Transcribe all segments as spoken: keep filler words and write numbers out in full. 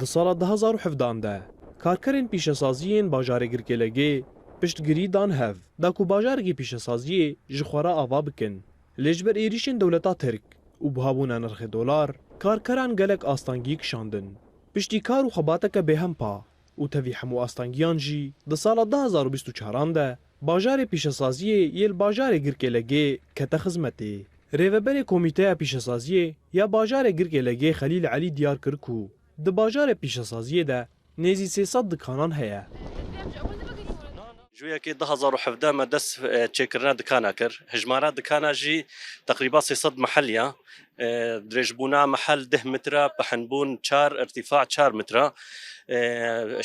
Di sala du hezar û hevdehan de karkerên pîşesaziyên bajarê Girkêlegê piştgirî dan hev da ku bajarekî pîşesaziyê ji xwe re ava bikin. Lê ji ber êrîşên dewleta Tirk û buhabûna nirxê dolar, karkeran gelek astengî kişandin. Piştî kar û xebateke bêhempa û tevî hemû astengiyan jî di sala du hezar û bîst û çaran de bajarê pîşesaziyê yê li bajarê Girkêlegê kete xizmetê. Rêveberê Komîteya Pîşesaziyê ya bajarê Girkêlegê Xelîl Elî diyar kir ku di bajarê pîşesaziyê de nêzî sê sed dikanan heye. Ji wê yekê du hezar û hevdeh me dest, e, çêkirina dikana kir. Hijmara dikana jî teqrîba sê sed mehel ya. E, dirêjbûna mehel deh metre, pehinbûn çar, irtîfa çar metre. E,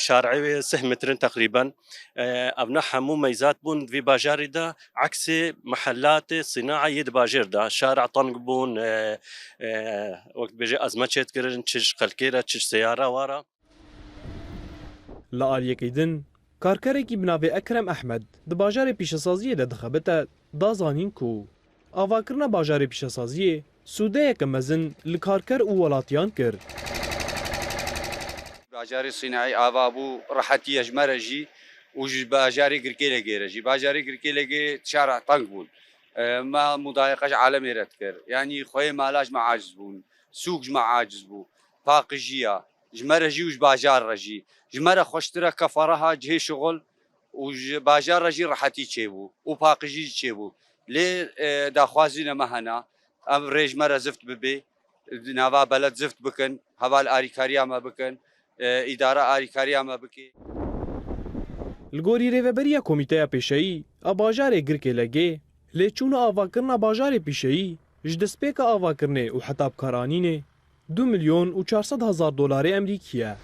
şarê wê sih metrin teqrîben. E, evna hemû meyzat bûn di vî bajarî de, eksê mehelatê sînae yê di bajêr de. Şara teng bûn, e, e, wek dibêje ezme çêdikirin, çi ji xelkê re, çi ji seyara wa re. Li aliyekî din, karkerekî bi navê Ekrem Ehmed di bajarê pîşesaziyê de dixebite, da zanîn ku avakirina bajarê pîşesaziyê sûdeyeke mezin li karker û welatiyan kir. Bajarê sînaî ava bû, rehetiye ji me re jî û ji bajarê Girkêlegê re jî. Bajarê Girkêlegê şara teng bûn. E, me mudayeqe ji alemê re dikir. Yanî xweyê mala ji me aciz bûn. Sûk ji me aciz bû. Paqijiya. Ji me re jî û ji bajar re jî. Ji me re xweştir e kefareha cihê şixul û ji bajar re jî rehetî çêbû û paqijî jî çêbû. Lê, e, daxwazîna me hene, em rê ji me re zift bibe, di nava beled zift bikin, heval arîkariya me bikin, e, îdara arîkariya me bike. Li gorî rêveberiya Komîteya Pêşeyî a bajarê Girkêlegê, lêçûna avakirina bajarê pîşeyî ji destpêka avakirinê û heta bikaranînê du milyon û çar sed hezar dolarê Emerîkî ye.